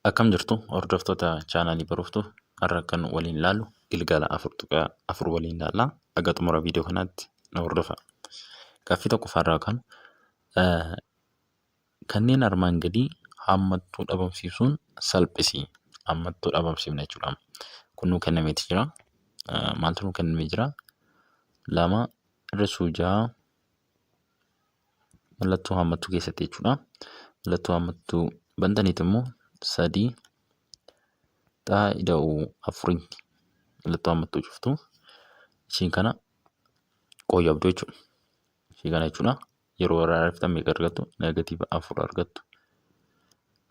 Akkam jirtu hordoftoota chaanaalii Baruuftuu har'a kan waliin ilaallu gilgaala 4.4 waliin ilaalla. Haga xumura viidiyoo kanaatti na hordofa. Gaaffii tokkoffaarraa kan kanneen armaan gadii haammattuu dhabamsiisuun salphisi. Haammattuu dhabamsiifna jechuudha. Kun nuu kennameeti jira. Maaltu nuu kennamee jira? 2 hir'isuu 6 mallattoo haammattuu keessatti jechuudha. Mallattoo haammattuu bantaniiti immoo 3 xaa ida'uu afurii mallattoo haammattuu cuftu. Ishiin kana qooyyabdu jechuudha. Ishii kana jechuudha. Yeroo raariftan meeqa argattu? Negatiiva 4 argattu.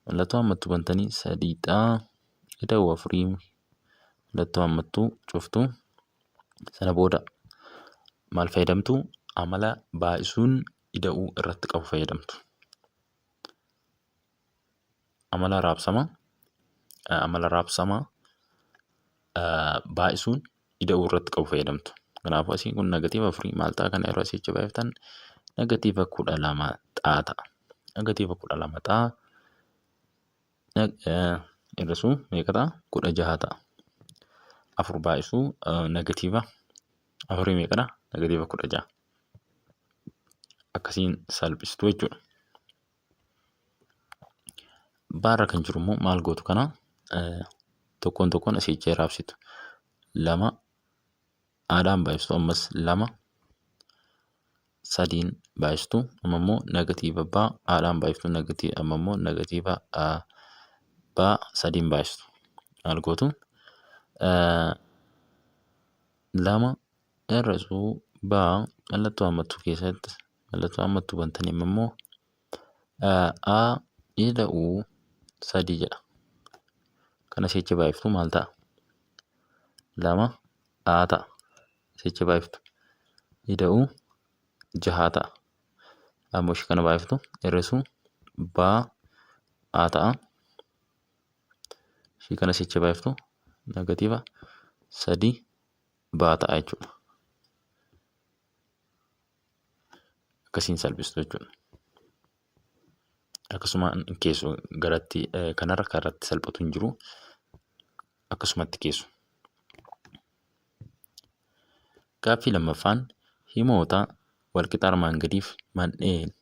Mallattoo haammattuu bantanii 3 xaa ida'uu afurii mallattoo haammattuu cuftu. Sana booda maal fayyadamtu? Amala baay'isuun ida'uu irratti qabu fayyadamtu. Amala raabsama amala raabsama baay'isuun ida'uu irratti qabu fayyadamtu. Kanaafuu asiin kun negatiiva afurii maal ta'a kana yeroo asii achi baay'iftan negatiiva 12 xaa ta'a. Negatiiva 12 xaa hir'isuu meeqa ta'a? 16 ta'a. Afur baay'isuu negatiiva afurii meeqadha? Negatiiva 16. Akkasiin salphistu jechuudha. Baarra kan jiru immoo maal gootu kana tokkoon tokkoon asii achi raabsitu. Lama haadhaan baay'istu ammas lama sadiin baay'istu amma immoo negatiiva baa haadhaan baay'iftu negatiiva amma immoo negatiiva baa sadiin baay'istu. Maal gootu? Lama hir'isuu baa mallattoo hammattuu keessatti mallattoo hammattuu bantanii amma immoo a ida'uu sadii jedha. Kana sichi baay'iftu maal ta'a? Lama a ta'a. Sichi baay'iftu ida'uu jaha ta'a. Ammoo ishii kana baay'iftu hir'isuu baa a ta'a. Ishii kana sichi baay'iftu negatiiva sadii baa ta'a jechuudha. Akkasiin salphistu jechuudha. Akkasuma keessu garatti kanarra karratti salphatu hin jiru. Akkasumatti keessu. Gaaffii lammaffaan himoota walqixa armaan gadiif mandheen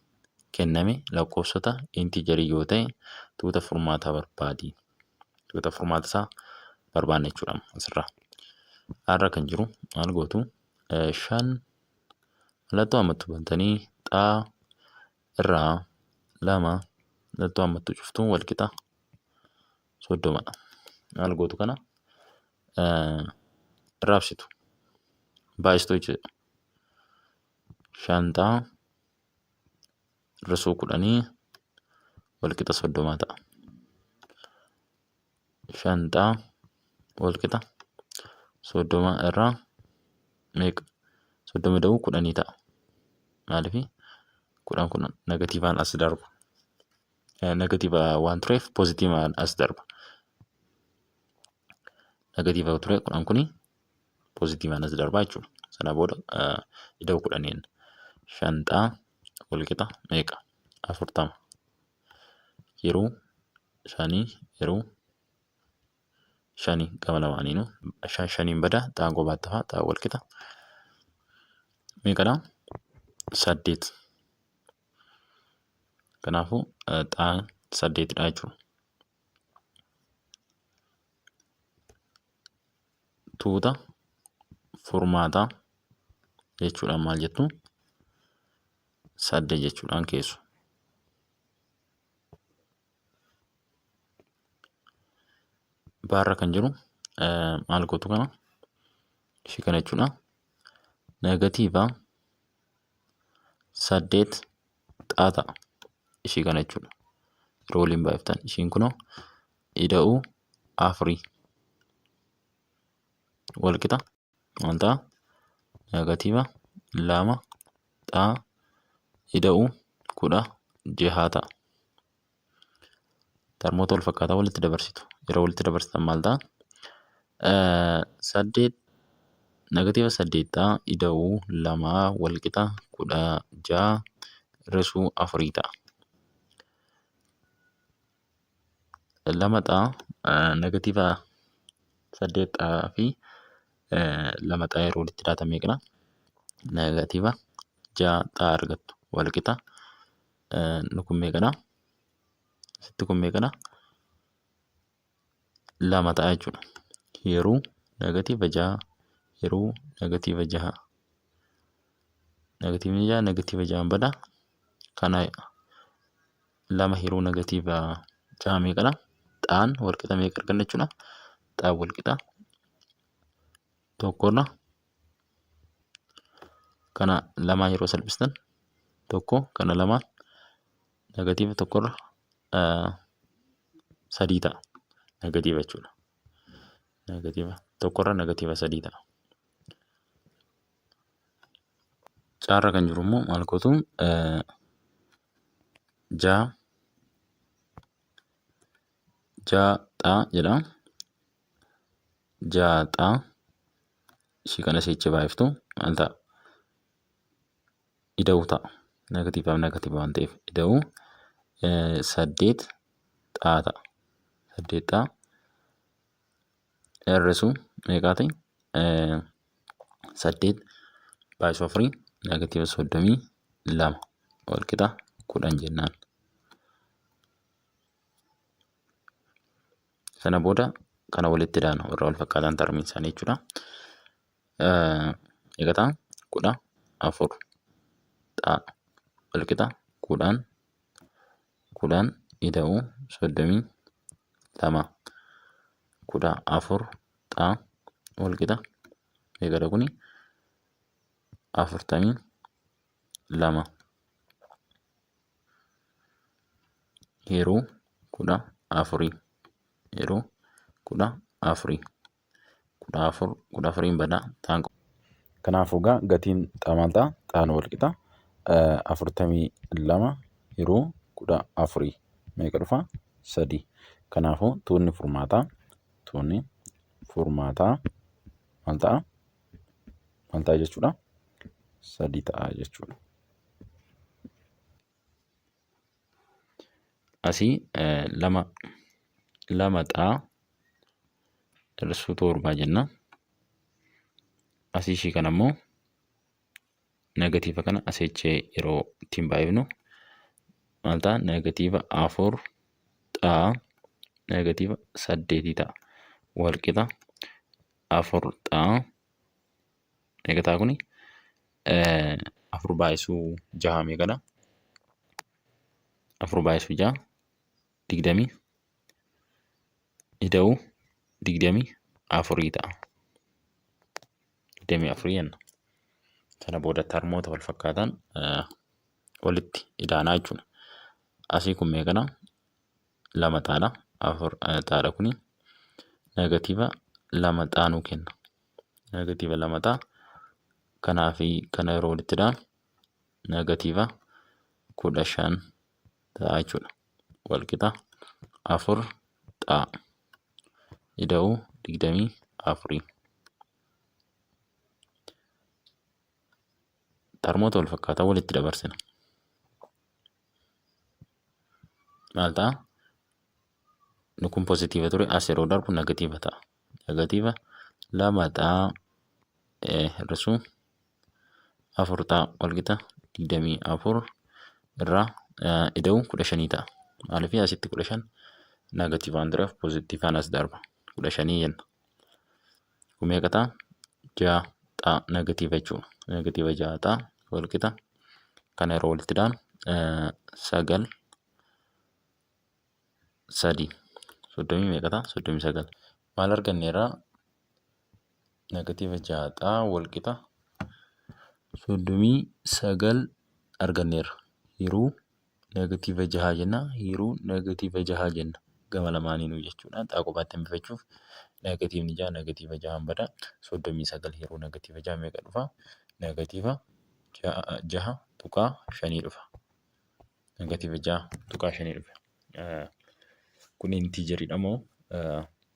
kenname lakkoofsota intiijarii yoo ta'e tuuta furmaataa barbaadi. Tuuta furmaata isaa barbaanna jechuudha asirraa. Har'a kan jiru maal gootu? 5 mallattoo hammattuu bantanii xaa irraa 2 mallattoo hammattuu cuftuu walqixa 30dha. Maal gootu kana raabsitu. Baay'istu jechuudha. 5 xaa hir'isuu 10 walqixa 30 ta'a. 5 xaa walqixa 30 irraa meeqa? 30 da'uu 10 ta'a. Maaliif 10 kun negatiivaan as darba. Negatiiva waan tureef poozitiivaan as darba. Negatiiva ture 10 kuni poozitiivaan as darba jechuudha. Sana booda ida'uu 10n 5 xaa walqixa meeqa? 40. Yeroo shanii yeroo shanii gama lamaaniinuu shan shaniin bada xaan qobaatti hafa xaan walqixa meeqadha? 8. Kanaafuu xaan saddeetidha jechuudha. Tuuta furmaataa jechuudhaan maal jettu? 8 jechuudhaan keessu. Baarra kan jiru maal gootu kana ishii kana jechuudha. Negatiiva 8 xaa ta'a ishii kana jechuudha. Yeroo waliin baay'iftan ishiin kunoo ida'uu afurii wal qixa maal ta'a? Negatiiva 2 xaa ida'uu 16 ta'a. Tarmoota wal fakkaataa walitti dabarsitu. Yeroo walitti dabarsitan maal ta'a? 8 negatiiva 8 ta'a ida'uu 2 wal qixa 16 hir'isuu afurii ta'a. Lama xaa negatiiva saddeet xaa fi lama xaa yeroo walitti daatan meeqadha? Negatiiva ja'a xaa argattu. Wal qixa. Inni kun meeqadha? Asitti kun meeqadha? Lama ta'a jechuudha. Yeroo negatiiva ja'a yeroo negatiiva jaha. Negatiivni ja'a negatiiva ja'aan bada. Kana lama yeroo negatiiva ja'a meeqadha? Xaan wal qixa meeqa arganna jechuudha? Xaan wal qixa tokkorra kana lamaan yeroo salphistan tokko kana lamaan negatiiva tokkorra sadii ta'a. Negatiiva jechuudha. Negatiiva tokkorra negatiiva sadii ta'a. Caarra kan jiru immoo maal gootu ja'a ja'a xaa jedha. Ja'a xaa ishii kana sichi baay'iftu maal ta'a? Ida'uu ta'a. Negatiivaaf negatiiva waan ta'eef ida'uu saddeet xaa ta'a. Saddeet xaa hir'isuu meeqaa ta'e? Saddeet baay'isuu afurii negatiiva 32 wal qixa 10 jennaan. Sana booda kana walitti daana warra wal fakkaataan tarmiin isaanii jechuudha. Meeqa ta'a? 14 xaa wal qixa 10 10 ida'uu 32 14 xaa wal qixa meeqadha kuni? 42 yeroo 14 yeroo 14 14 14n bada taan. Kanaafuu egaa gatiin xaa maal ta'a? Xaan wal qixa 42 yeroo 14 meeqa dhufa? Sadii. Kanaafuu tuunni furmaataa maal ta'a? Maal ta'a jechuudha? Sadii ta'a jechuudha. Asii lama lama xaa hir'isuu torbaa jenna. Asii ishii kana immoo negatiiva kana asii achee yeroo ittiin baay'ifnu maal ta'a? Negatiiva afur xaa negatiiva saddeetii ta'a. Wal qixa afur xaa meeqa ta'a kuni? Afur baay'isuu jaha meeqadha? Afur baay'isuu jaha digdamii ida'uu 24 ta'a. 24 jenna. Sana booda tarmoota wal fakkaatan walitti idaanaa jechuudha. Asii kun meeqadha? Lama xaadha. Afur xaadha kuni negatiiva lama xaa nuu kenna. Negatiiva lama xaa kanaa fi kana yeroo walitti idaanu negatiiva 15 ta'a jechuudha. Walqixa afur xaa ida'uu 24. Tarmoota wal fakkaataa walitti dabarsina. Maal ta'a? Inni kun pozitiiva ture as yeroo darbu negatiiva ta'a. Negatiiva lama xaa hir'isuu afur ta'a walqixa 24 irraa ida'uu 15 ta'a. Maaliif asitti 15 negatiiva waan tureef pozitiivaan as darba. 15 jenna. Kun meeqa ta'a? Ja'a ta'a negatiiva jechuudha. Negatiiva ja'a ta'a walqixa kana yeroo walitti daanu sagal sadii soddomii meeqa ta'a? 39. Maal arganneerra? Negatiiva ja'a ta'a walqixa 39 arganneerra. Yeroo negatiiva jaha jenna. Yeroo negatiiva jaha jenna. Gama lamaaniinuu jechuudha. Xaa kophaatti hambifachuuf negatiivni jaha negatiiva jahaan bada. 39 yeroo negatiiva jaha meeqa dhufa? Negatiiva 6.5 dhufa. Negatiiva 6.5 dhufa. Kun intiijeriidha moo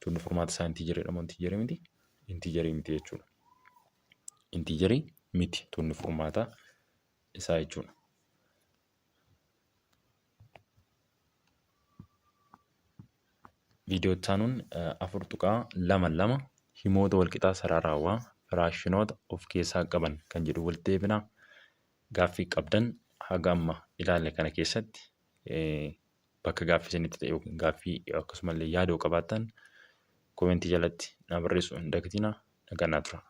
tuunni furmaata isaa intiijeriidha moo intiijerii miti? Intiijerii miti jechuudha. Intiijerii miti tuunni furmaata isaa jechuudha. Viidiyoo itti aanuun 4.22 himoota walqixaa sararaawaa firaakshinoota of keessaa qaban kan jedhu walitti deebina. Gaaffii qabdan haga amma ilaalle kana keessatti bakka gaaffii isinitti ta'e yookiin gaaffii akkasumallee yaada yoo qabaattan koomentii jalatti na barreessuu hin dagatinaa. Nagaan naa turaa.